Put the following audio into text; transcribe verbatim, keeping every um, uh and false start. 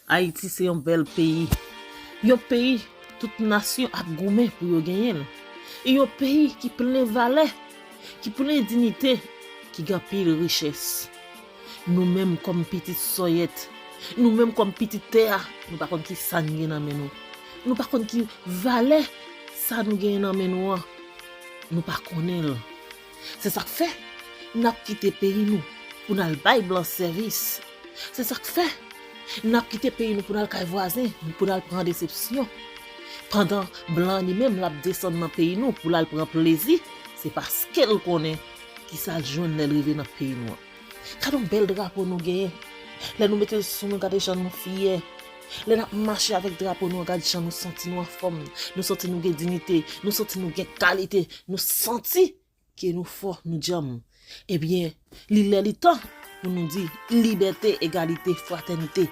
Ayiti se yon bèl peyi. Yon peyi tout nasyon ap goumen pou yo genyen l. E yon peyi ki plen valè, ki plen dinite, ki gen anpil richès. Nou menm kòm pitit sòyèt, nou menm kòm pitit tè a, nou pa konn ki sa n gen nan men nou. Nou pa konn ki valè sa nou genyen nan men nou an. Nou pa konnen l. Se sa k fè n ap kite peyi nou pou n al bay blan sèvis. Se sa k fè n ap kite peyi nou pou n al kay vwazen, pou n al pran desepsyon. Pandan blan li menm l ap desann nan peyi nou pou l al pran plezi, se paske l konnen ki sa l jwenn lè l rive nan peyi nou an. Gade yon bèl drapo nou genyen. Lè nou mete l sou nou, gade jan nou fyè. Lè n ap mache avèk drapo nou an, gade jan nou santi nou anfòm. Nou santi nou gen dinite, nou santi nou gen kalite, nou santi ke nou fò, nou djanm. Ebyen, li lè li tan pou nou di libète, egalite, fratènite.